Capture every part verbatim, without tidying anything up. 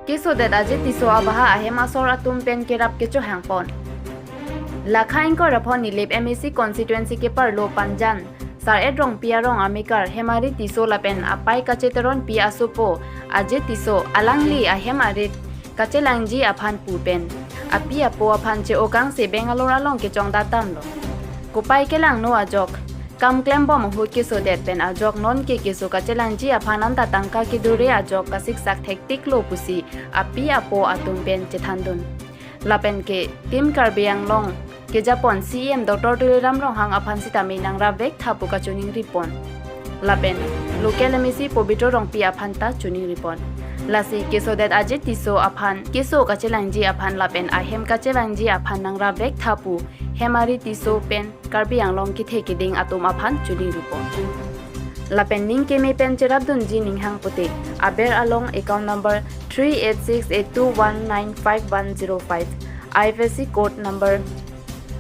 Kesodet Ajit Tisso abaha ahem asor atum pen kerap kechohangpon. Lakha ingkoi ra pho Nilip M A C constituency keparlo Panjan Sar-et Rongpi arong amekar Hemari Tisso lapen apei kacheteronpi asopo Ajit Tisso alangli ahem arit kachelangji aphan pu pen api apo aphan che-okangse Bangalore along kechongdat damlo. Kopai kelangno ajok kam klembom ahut kesodet pen ajok non ke keso kachelangji aphan anta tangka kedure ajok kasiksak thektiklo pusi api apo atum pen chethandun. Lapen ke Team Karbi Anglong kejapon C E M Doctor Tuliram Ronghang aphan sitame nangrap vek tha pu kachiningripon. Lapen local M A C Pobitro Rongpi aphan ta chiningripon. Lasi kesodet Ajit Tisso aphan keso kachelangji aphan lapen ahem kachelangji aphan nangrap vek tha pu Hemari Tisso pen Karbi Anglong kethe keding atum aphan chiningripon. Lapen ning keme pen cherapdunji ninghang pute, aber along account number three eight six eight two one nine five one zero five, I F S C code number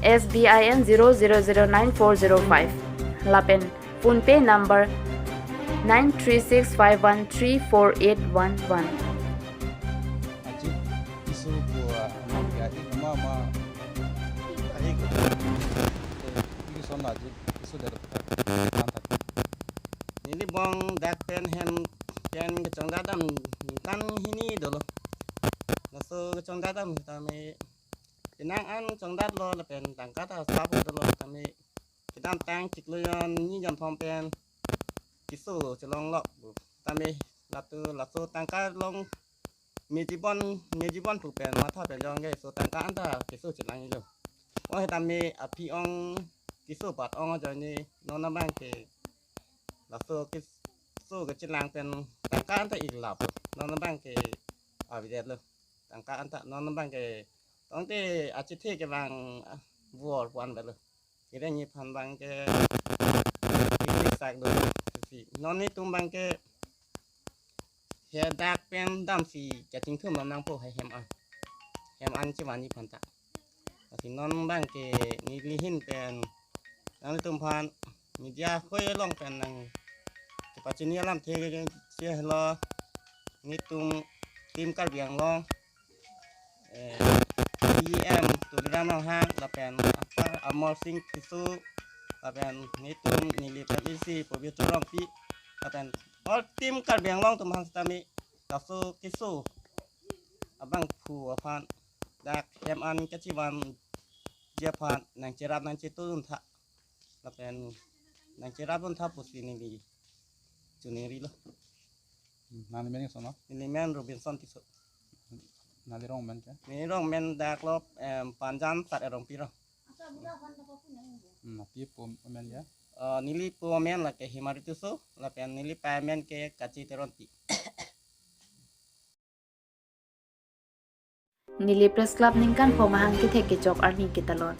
S B I N zero zero zero nine four zero five, lapen PhonePe number nine three six five one three four eight one one. Ajit Tisso pu, ah, anak ya, ik ma ma, ah, ik, eh, ik son Ajit Tisso dero. Neli bong dak pen hem pen kechongdat dam ningkan hini dolo. Laso kechongdat dam tame penang an chongdatlo lapen tangka ta sap dolo tame kedamtang chiklo jon ni jon thom pen keso chelonglok tame lato laso tangka long mejibon mejibon pu pen matha pen jong ke so tangka anta keso chelanglo. Oh tame api ong keso bat ong ajoine non abang ke laso keso kechelang pen tangka anta iklap non abang ke avidetlo. Tangka anta non abang ke tongte achethe kevang, ah, vor puan belo. Kere ni phan bang ke iklik sak do si non netum bang ke he dak pen damsi kachingthum nangpo hai hem an. Hem an chevani phanta. Lasi non bang ke neli hin pen nangtum phan media hoi along pen nang kepachini alamthe si helo netum Team Karbi Anglong, eh, C E M Tuliram Ronghang lapen Amar Sing Tisso lapen netum Nilip M A C Pobitro Rongpi lapen all Team Karbi Anglong atum aphan sitame laso keso abangphu aphan dak hem an kachevanji aphan nangcherap nangchetun tha lapen nangcherapdun tha pusi neli chiningrilo. Hmm, nangli men ke koson? Neli men Robinson Tisso. Nangli rong men ke? Neli rong men dak lo, em, Panjan Sar-et Rongpi rong. Hmm, api apo men ke? Eh, neli apo men lake Hemari Tisso lapen neli apei men ke Kachi Teronpi. Nilip Press Club ningkan pho mahang kethek kechok arni ketalon.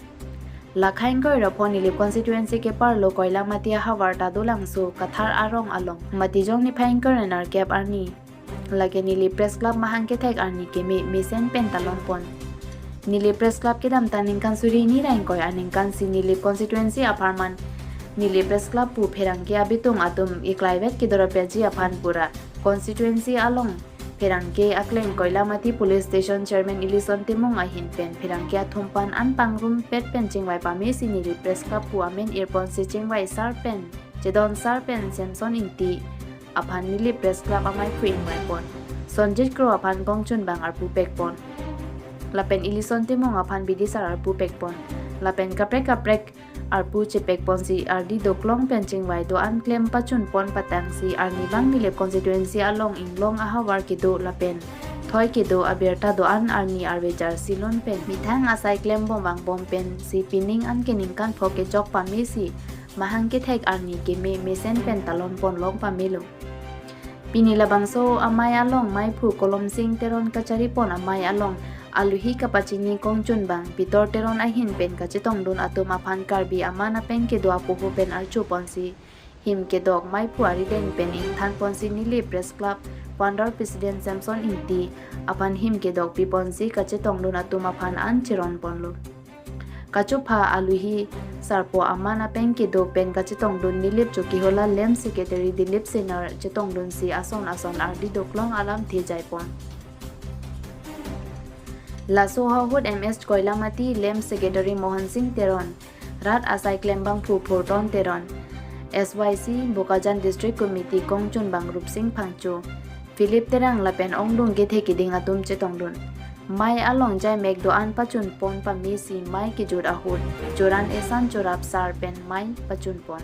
Lakha ingkoi ra pho Nilip constituency keparlo Koilamati ahavar Tadulangso Kathar arong along Matijong niphai ingkoi ra nerkep arni lake Nilip Press Club mahang kethek arni keme mesen pen talonpon. Nilip Press Club kedamtang ningkan suri hini ra ingkoi aningkan si Nilip constituency apharman Nilip Press Club pu pherangke abitung atum iklaivet kedorapetji aphan pura constituency along pherangke akleng Koilamati Police Station Chairman Ilison Timung ahin pen pherangke athum aphan an pangrumpet pen chingvai pame si Nilip Press Club pu amen irpon si chingvai sar pen chedon sar pen Samson Ingti aphan Nilip Press Club amaiphu ingvaipon. Sonjit Kro aphan kongchunbang arpu pekpon. Lapen Ilison Timung aphan bidisar arpu pekpon. Lapen kaprek kaprek arpu chepekponsi ardi doklong pen chingvai do-an klem pachunpon patangsi arnivang Nilip constituency along inglong ahavar kedo lapen thoi kedo abirta do-an arni arve jarsi lon pen methang asai klembom vangbom pensi pining an keningkan pho kechok pamesi mahang kethek arni keme mesen pen talonpon long pamelo. Pini labangso amei along meiphu Kolomsing Teron kacharipon amei along aluhi kapachini kongchunbang Pitor Teron ahin pen kachetongdun atum aphan Karbi aman apeng kedo apoho pen archuponsi him kedok meiphu arideng pen ingthanponsi Nilip Press Club founder president Samson Ingti aphan him kedok piponsi kachetongdun atum aphan an cheronponlo. Kachopha aluhi sarpo aman apeng kedo pen kachetongdun Nilip Chokihola Lem Secretary Dilip Singnar chetongdunsi ason ason ardi doklong alamthe jaipon. Laso ahut M S Koilamati, Lem Secretary Mohan Singh Teron, Rat Asai Klembangphu Phurton Teron, S Y C Bokajan District Committee Kongchunbang Rupsing Phangcho, Philip Terang lapen ongdung kethe keding atum chetongdun. Mei along jaimek do-an pachunpon pamesi mei kejut ahut, choran esan chorap sar pen mei pachunpon.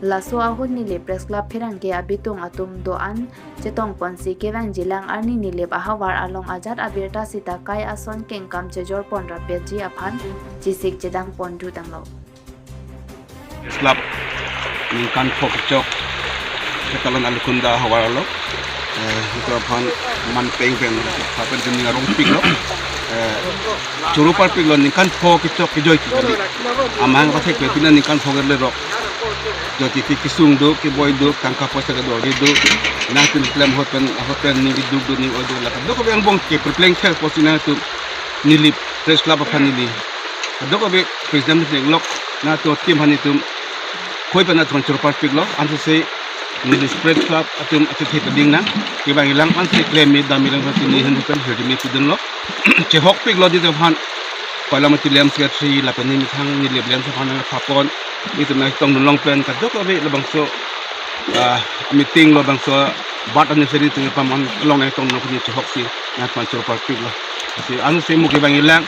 Laso ahut Nilip Press Club pherangke abitung atum do-an chetongponsi kevangjilang arni Nilip ahavar along ajat abirta sita kai ason kengkam chejorpon rapetji aphan chisik chedangpon jutanglo. Press Club ningkan pho kechok Ketalon Alukunda havar lo. Eh, ito aphan manpeng pen papen pen ning arongpiklo. Eh, choro parpiklo ningkan pho kechok kejoi kejoi. Amang pathek pe pina ningkan pho gerle rok. Joti ti kesung do, keboi do, tangka poisa kedor do. Nangtum klem ahut pen, ahut pen ning duk do, ning oi do, la kadokave angbong ke prepleng kher posi nangtum Nilip Press Club aphan neli kadokave president pen lok nangtum tim aphan itum khoi pen atum choro parpiklo, ansose Nilip Press Club atum athe keding nang kevangjilang ansi klem me dam me lang pini hen pen hirjume pidunlo. Chehokpiklo nelitum aphan, Koilamati Lem Secretary lapen ne methang Nilip Lem aphan nangthapon, itum nangtongdun long pen kadokave labangso, ah, meeting lo, bangso birth anniversary atum paman along nangtongdun pen chehoksi nangphan choro parpiklo. Lasi ansose mo kevangjilang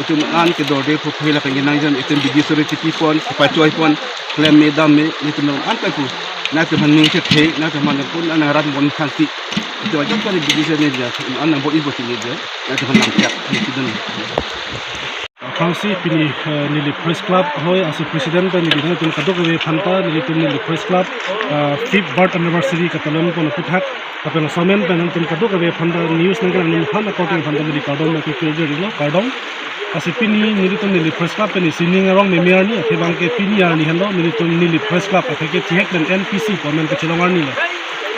itum an kedorde puphe lapen kenangjon itum bidi sore chitipon, pachoipon, klem me dam me, itum an pen pu nangtum aphan ning chethe, nangtum aphan pun an nangrat mon thangsi. Itum ajat kali bidi sore ne ja, an nang bo ibo chini ja, nangtum aphan nangchak, nangchidun. Aphrangsi pini, eh, Nilip Press Club ahoi asi president pen nelitum kadokave aphanta nelitum Nilip Press Club, eh, fifth birth anniversary katalon pon aphuthak, lapen laso amen pen nangtum kadokave aphanta news nangkelang aphanta according aphanta neli kardom nangkikirlo, kardom. Asi pini nelitum Nilip Press Club pen isi ning arong meme arni, athe abang ke pini arni henlo nelitum Nilip Press Club athe ke thihek pen N P C pu amen kachelong arni lo.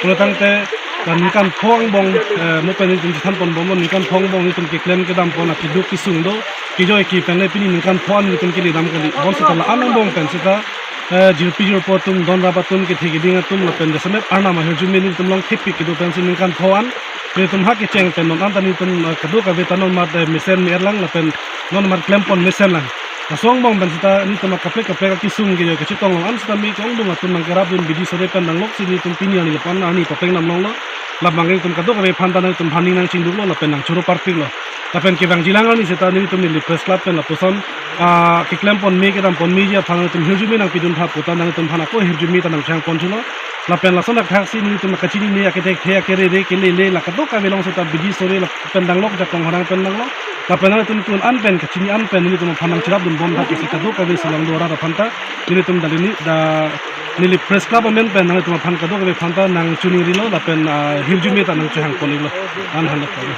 Pulo tangte, la ningkan pho angbong, eh, mo pen nelitum chethanpon bomlo, ningkan pho angbong nelitum keklem kedampon akeduk kesung do, kejoi ke pen le pini ningkan pho an nelitum kele dam kali. Bonseta la-an angbong pen seta, eh, jirpi jirpo atum, don rap atum, kethe keding atum, lapen jasemet arnam ahirjume nelitum long thepik kedo pensi ningkan pho an nelitum ha kecheng pen non anta nelitum, eh, kadokave ta non mat, eh, mesen me-et lang lapen non mat klempon mesen lang. Laso angbong pen seta nelitum akaprek kaprek akesung kejoi kachetong long an seta me ke-ongdung atum nangkerapdun bidi sore pen nangloksi nelitum pini arni lapu-an arni papengnam longlo. Labang nelitum kadokave aphanta nangtum aphan ning nangchingduklo lapen nangchoro parpiklo. Lapen kevangjilang arni seta nelitum Nilip Press Club pen lapuson, ah, keklempon me kedampon meji aphan nangtum hirjume nangpidun tha puta nangtum aphan ako hirjume ta nangchehangpon thulo. Lapen lason akthaksi nelitum akachinine, akethekthe, akerere, kelele, la kadokave along seta bidi sore lapen danglok, jakong horang pen danglo. Lapen nangtum tun an pen, kachini an pen nelitum aphan nangcherapdun bom tha pusi kadokave sulong do rat aphanta nelitum dalini da Nilip Press Club amen pen nangtum aphan kadokave aphanta nangchiningrilo lapen, ah, hirjume ta nangchehangponlo. An hanlok kave.